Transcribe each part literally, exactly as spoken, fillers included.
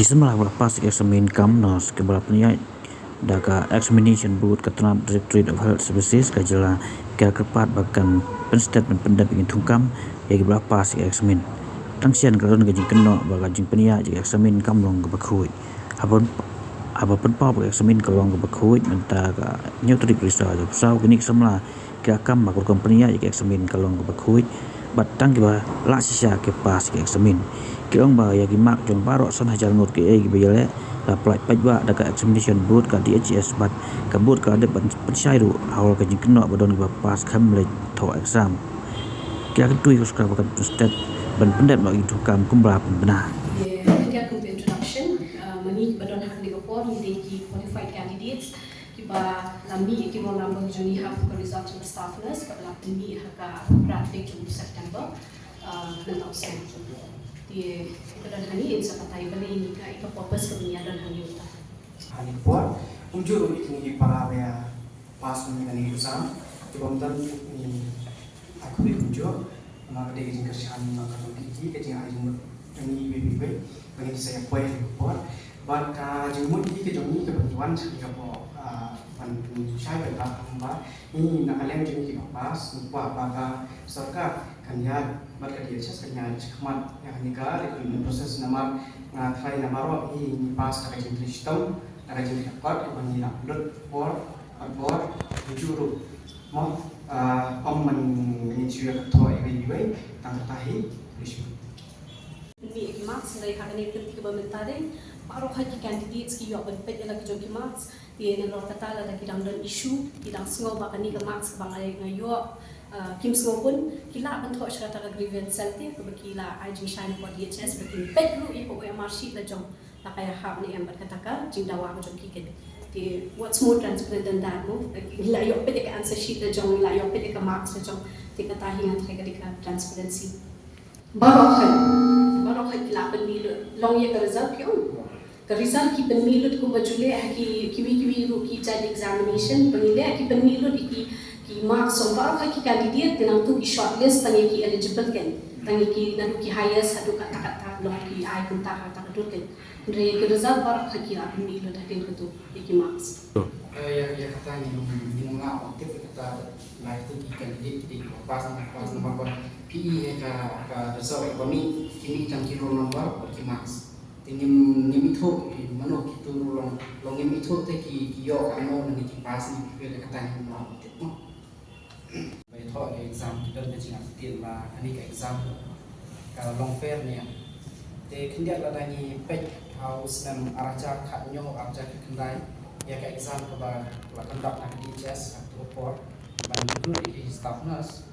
Samla ba la pass ïa ka eksamin kam nos kaba la pynïaid da ka Examination Board, ka tnat Directorate of Health Services ka jylla, ka kyrpad ba kan pynstet ban pyndep ïa ki thungkam ïa kiba la pass ïa ka eksamin. Tang shen ka la don ka jingkynnoh ba ka jingpynïaid ïa ka eksamin kam long kaba khuid. Haba, haba pynpaw ba ka eksamin ka long kaba khuid mynta ka hynñiew tarik Risaw arhajar arphew saw, kine ki samla ki la kam ba ka rukom pynïaid ïa ka eksamin ka long kaba khuid bad tang kiba lah shisha ki pass ïa ka eksamin. Ki ong ba ïa ki mark jong baroh san hajar ngut kiei kiba ïaleh la pyllait paidbah da ka Examination Board, ka D H S bad ka board ka la dep ban pynshai ruh halor ka jingkynnoh ba don kiba pass khlem leit thoh exam. Ki la kyntu ïa ka sorkar ba kan pynstet ban pyndep noh ïa ki thungkam kumba la pynbna. Ye, khyndiat kum ka introduction, uh, ma ngi kiba don ha kane ka por ngi dei ki qualified candidates kiba la mih ïa ki roll number jong ngi ha ka result jong ka staff nurse kaba la pynmih ha ka khatwei jong u September, uh, mynta u snem. Te kiba don hangne yn sa batai balei ïa ka, ïa ka purpose kaba ngi ïa don hangne mynta. Ha kane ka por kumjuh ruh ïa kine ki para ba ïa pass ïa kane ka exam. Te ba mynta ngi ai khublei kumjuh namar ka dei ka jingkyrshan na ka jong ki, ka jingai jingmut jong ngi iwei pa iwei ba ngi sa ïa poi ha kane ka por. Bad ka jingmut ka jong ngi kaba ngi wan sha kane ka por, ah, ban shai bad ba ngi na ka liang jong ngi kiba pass ngi kwah ba ka sorkar kan ïaid bad ka D H S kan ïaid shakhmat ïa kane ka recruitment process namar nga tharai namar ruh ngi pass da ka jingtrei shitom, da ka jingtrei akor kaba ngi la lut por bad bor kumjuh ruh. Mo, ah, ym ban ngin shu ïa ka thoh iwei iwei, tang kata hi, khublei shibun. Pynmih ïa ki marks, hynrei ha kane ka kynti kaba mynta dei baroh hi ki candidates ki ïoh ban peit ïa la ki jong ki marks. Te nalor kata lada ki dang don issue, ki dang sngew ba kane ka marks kaba nga, nga ïoh, ah, kim sngewbha, ki lah ban thoh sha kata ka grievance cell te kaba ki la ai jingshai na ka D H S ba kin peit ruh ïa ka O M R sheet la jong. Lada ka ïahap ne em bad kata ka jingdawa ka jong ki. Te what's more transparent than that, mo? Ngi la ïoh peit ïa ka answer sheet la jong, ngi la ïoh peit ïa ka marks la jong. Te kata hi nga tharai ka dei ka transparency. Baroh hi, baroh hi ki la pynmih lut. Long ïa ka result ki ong. Ka result ki pynmih lut kumba ju leh ha ki, kiwei kiwei ruh ki jait examination ba ngi leh, ki pynmih lut ïa ki, ki marks jong baroh hi ki candidate, te nangtu ki shortlist tang ïa ki eligible kein. Tang ïa ki naduh ki highest haduh katta katta, long ki ai kumta ha kata ka dur kein. Hynrei ki result baroh hi ki la pynmih lut hadien katu ïa ki marks. Eh, ïa, ïa kata ngim, ngim lah ban tip ïa kata, la ïa tu ki candidate ki dei kiba pass ne pass namar ba phi i ïa ka, ka result ba mih, ki mih tang ki roll number bad ki marks. Te ngim, ngim ithuh, eh, mano kitu ruh long, long ngim ithuh te ki, ki ïoh katno, lane ki pass ne ki fail, ïa kata ngim lah ban tip mo. Ba ïathoh ïa ka exam ki don ka jingïathuh ba kane ka exam ka long fair ne em. Te khyndiat lada ngi peit ha u snem ar hajar khathynñiew ar hajar khatkhyndai ïa ka exam kaba la conduct na ka D H S ha kato ka por ban recruit ïa ki staff nurse.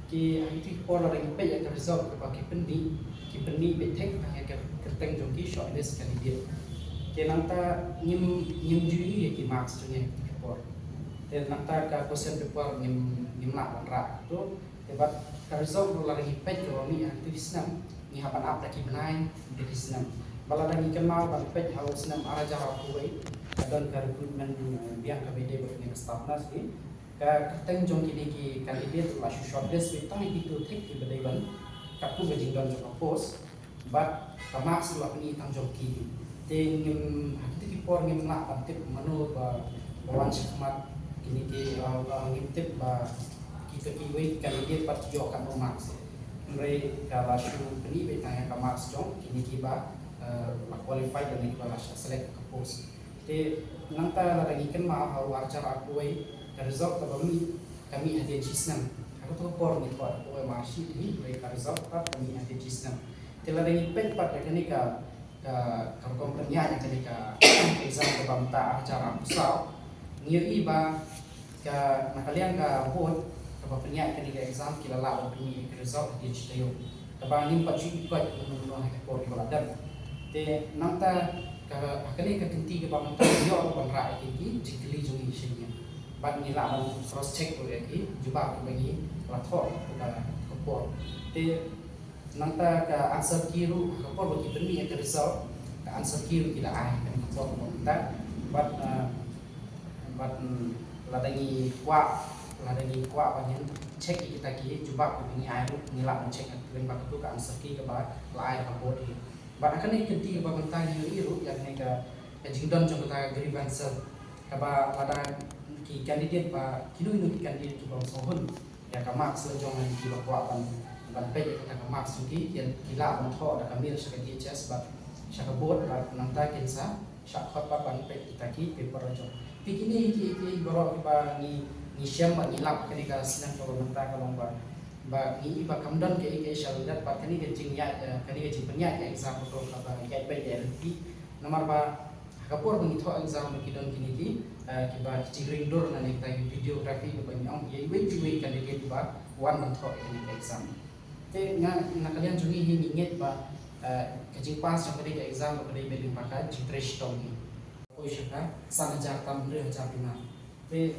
Ki ha kito ki por lada ngi peit ïa ka result kaba ki pynmih, ki pynmih beit thik tang ïa ka kyrteng jong ki shortlist candidate. Te nangta ngim, ngim ju ïohi ïa ki marks jong ngi ha kito ki por. Te nangta ka question paper ngim, ngim lah ban rah kato. Te bad ka result ruh lada ngi peit kaba mih ha kito ki snem, ngi hap ban ap da ki bnai, da ki snem. Bad lada ngi kynmaw ban peit ha u snem ar hajar arphew wei, ka don ka recruitment, eh, biang kaba ïadei bad kane ka staff nurse hi. Ka kyrteng jong kine ki candidate la shu shortlist beit tang ïa kito thik kiba dei ban katkum ka jingdon jong ka post. Bad ka marks la pyni tang jong ki. Te ngim, ha kito ki por ngim lah ban tip mano ba, ba wan shakhmat kine ki, uh, uh, ngim tip ba kito kiwei ki candidate pat ki ïoh katno marks. Hynrei ka la shu pyni beit tang ïa ka marks jong kine kiba, uh, la qualified lane kiba la shah select ha ka post. Te nangta lada ngi kynmaw ha u ar hajar arphew wei ka result kaba mih ka mih hadien shi snem. Ha kato ka por ngi thoh da ka O M R sheet hi, hynrei ka result pat ka mih hadien shi snem. Te lada ngi peit pat ïa kane ka, ka, ka rukom pynïaid ïa kane ka exam kaba mynta ar hajar arphew saw, ngi ïohi ba ka, na ka liang ka board kaba pynïaid kane ka exam ki la lah ban pynmih ïa ka result hadien shi taïew. Kaba ngim pat ju ïohi pat mano mano ha ka por kiba la dep. Te nangta ka, ha kane ka kynti kaba mynta ngi ïoh ban rah ïa ki jingkylli jong ngi sha ngi. Bad ngi lah ban cross check ruh ïa ki jubab kiba ngi la thoh ha ka por. Te nangta ka answer key ruh ha ka por ba ki pynmih ïa ka result, ka answer key ruh ki la ai ha ka por ba mynta. Bad, uh, bad, mm, lada ngi kwah, lada ngi kwah ban check ïa kita ki jubab kiba ngi ai ruh ngi lah ban check lyngba katu ka answer key kaba la ai ha ka board hi. Bad ha kane ka kynti kaba mynta ngi ïohi ruh ïa kane ka, ka jingdon jong kata ka grievance cell, kaba lada ki candidate ba kino kino ki candidate kiba sngewhun ïa ka marks la jong, lane kiba kwah ban, ban peit ïa kata ka marks jong ki, ki lah ban thoh da ka mail sha ka D H S bad sha ka board, bad nangta kin sa shah khot pat ban peit kita ki paper la jong. Te kine hi ki, ki baroh kiba ngi, ngi shem bad ngi lap kane ka snem kaba mynta ka long ba, ba ngi i ba kam don kaei kaei sha lyndet bad kane ka jingïaid, eh, kane ka jingpynïaid ka exam ka long kaba ïaid beit ïaid ryntih. Namar ba ha ka por ba ngi thoh exam ba ki don kine ki, eh, kiba ki jingring dur lane kita ki videography kaba ngi ong ïa iwei pa iwei candidate ba wan ban thoh ïa kane ka exam. Te nga, na ka liang jong ngi hi ngi ngeit ba, eh, ka jingpass jong kane ka exam ba ka dei beit lyngba ka jingtrei shitom hi. Poi sha ka san hajar tam hynriew hajar dinar. Te,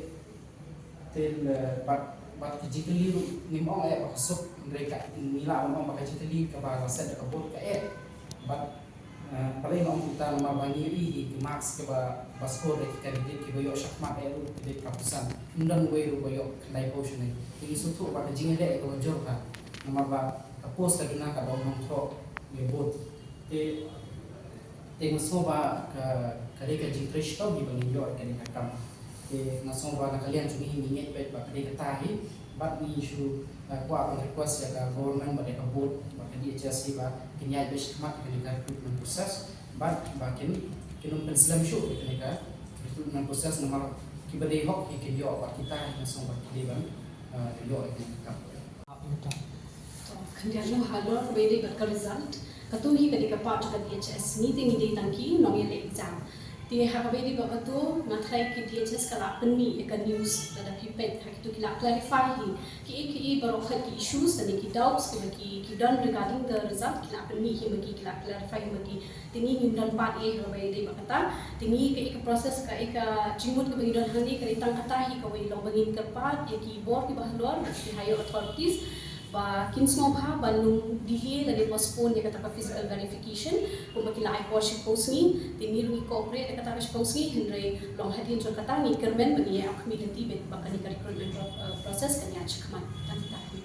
te, eh, bad, bad ka jingkylli ruh ngim ong eh ba ka suk, hynrei ka, ngi lah ban ong ba ka jingkylli kaba la set da ka board ka eh. Bad, eh, balei nga ong kumta, namar ba ngi ïohi hi ki marks kiba, ba score da ki candidate kiba ïoh shakhmat eh ruh ki dei phra phew san. Ym don uwei ruh ba ïoh khyndaiphew shane. Te ngi sngewthuh ba ka jingïaleh kaba jur ka, namar ba ka post ka duna ka dang nongthoh ïa board. Te, te nga sngew ba ka, ka dei ka jingtrei shitom hi ba ngin ïoh ïa kane ka kam. Te nga sngew ba na ka liang jong ngi hi ngi ngeit beit ba ka dei kata hi, bad ngi shu, eh, kwah ban request ïa ka government bad ïa ka board bad ka D H S hi ba kin ïaid beit shakhmat ïa kane ka recruitment process bad ba kin, kin ym pynslem shuh ïa kane ka recruitment process, namar kiba dei hok hi kin ïoh bad kita hi nga sngew ba ki dei ban, eh, ïoh ïa kane ka kam. To, khyndiat noh halor kaba ïadei bad ka result. Kato hi ka dei ka part jong ka D H S, ngi te ngi dei tang ki nongïaleh exam. Te ha kaba ïadei bad kato, nga tharai ka D H S ka la pynmih ïa ka news, lada phi peit ha kito ki la clarify hi kiei kiei baroh khat ki issues lane ki doubts kiba ki, ki don regarding the result, ki la pynmih hi ma ki, ki la clarify hi ma ki. Te ngi ngim don pat ei ha kaba ïadei bad kata. Te ngi kaei ka process, kaei ka jingmut kaba ngi don hangne ka dei tang kata hi, kawei long ba ngin kyrpad ïa ki bor kiba halor, ki higher authorities, ba kin sngewbha ban ym delay lane postpone ïa kata ka physical verification, kumba ki la ai por shiphew sngi. Te ngi ruh ngi cooperate ïa kata ka shiphew sngi, hynrei long hadien jong kata ngi kyrmen ba ngi ïa ap khmih lynti beit ba kane ka recruitment pro-, eh, process kan ïaid shakhmat. Tang kata hi.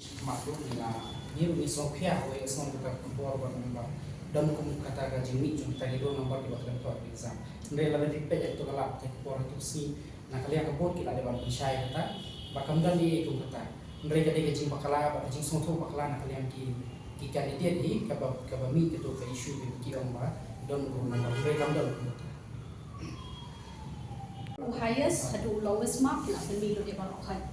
Shakhmat ruh ngi la, ngi ruh ngi sngewkhia, wei ka sngewbha ka khubor ba namar ba don kum kata ka jingmih jong kita ki roll number kiba khlem thoh exam. Hynrei lada phi peit ïa kato ka lad, te ka por hato ka sngi na ka liang ka board ki la dei ban pynshai kata ba kam don ei ei kum kata. Hynrei ka dei ka jingbakla bad ka jingsngewthuh bakla na ka liang ki, ki candidate hi kaba, kaba mih kato ka issue kaba ki ong ba don roll number, hynrei kam don kum kata. U highest haduh u lowest mark ki la pynmih lut ïa baroh khat.